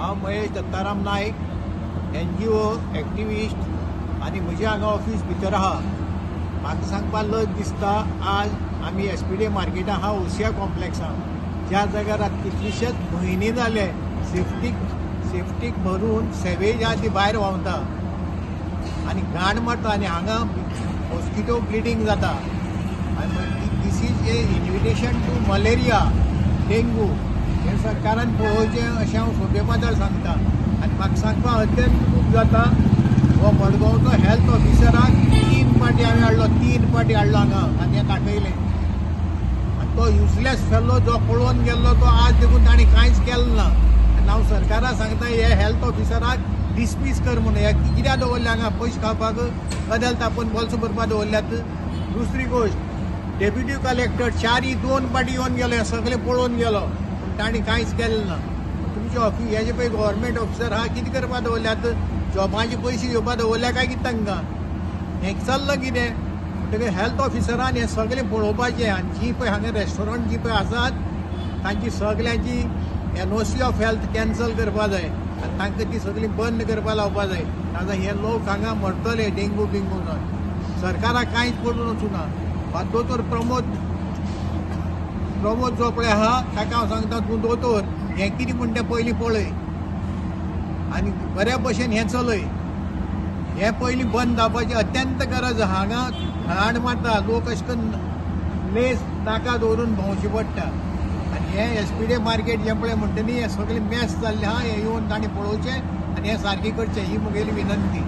हांव Mahesh Dattaram Naik, NGO activist आनी म्हजें हांगा ऑफीस भितर आहा. म्हाका सांगपाक लज दिसता, आज आमी एसपीडी मार्केटां आहा, ओसिया कॉम्प्लेक्सान, ज्या जाग्यार आतां कितलेशेच म्हयने जाले सेफ्टीक सेफ्टीक भरून सेवेज आहा ती भायर व्हांवता आनी घाण मारता आनी हांगा मॉस्किटो ब्लिडींग जाता आनी this is a invitation to malaria, dengue. हें सरकारान पळोवचें अशें हांव सोंपे पातळ सांगता. आनी म्हाका सांगपाक अत्यंत दूख जाता, हो मडगांवचो हेल्थ ऑफिसराक तीन पाटी हांवें हाडलो, तीन पाटी हाडलो हांगा आनी हें दाखयलें आनी तो युजलेस फेलो जो पळोवन गेल्लो तो आज देखून ताणें कांयच केलें ना. आनी हांव सरकाराक सांगता, हे हेल्थ ऑफिसराक डिसमीस कर म्हणून. हे कित्याक दवरले हांगा? पयशे खावपाक, कदेल तापोवन बोल्सां भरपाक दवरल्यात. दुसरी गोश्ट, डेप्युटी कलेक्टर चारी दोन पाटी येवन गेलो, हें सगळें पळोवन गेलो, पूण ताणें कांयच केलें ना. तुमचे ऑफिस हे जे पळय गव्हर्मेंट ऑफिसर आहा, कितें करपाक दवरल्यात? जॉबाचे पयशे घेवपाक दवरल्या काय कितें तांकां? हें चल्लां कितें? म्हणटकीर हेल्थ ऑफिसरान हें सगळें पळोवपाचें आनी जी पळय हांगा रेस्टॉरंट जी पळय आसात तांची सगळ्यांची एनओसी ऑफ हेल्थ कॅन्सल करपा जाय आनी तांकां ती सगळी बंद करपा लावपा जाय. नाजाल्यार हे लोक हांगा मरतले डेंगू बिंगू जावन. सरकाराक कांयच पडून वचूना. दोतोर प्रमोद, प्रमोद जो पळय आहा ताका हांव सांगता, तूं दोतोर, हें कितें म्हणटा पयलीं पळय आनी बऱ्या भशेन हें चलय. हें पयलीं बंद जावपाची अत्यंत गरज आहा. हांगा घाण मारता लोक, अशें करून लेस नाका दवरून भोंवचें पडटा. आनी हें एसपीडी मार्केट जें पळय म्हणटा न्ही, हें सगळें मॅस जाल्लें आहा. हें येवन तांणी पळोवचें आनी हें सारकें करचें ही म्हगेली विनंती.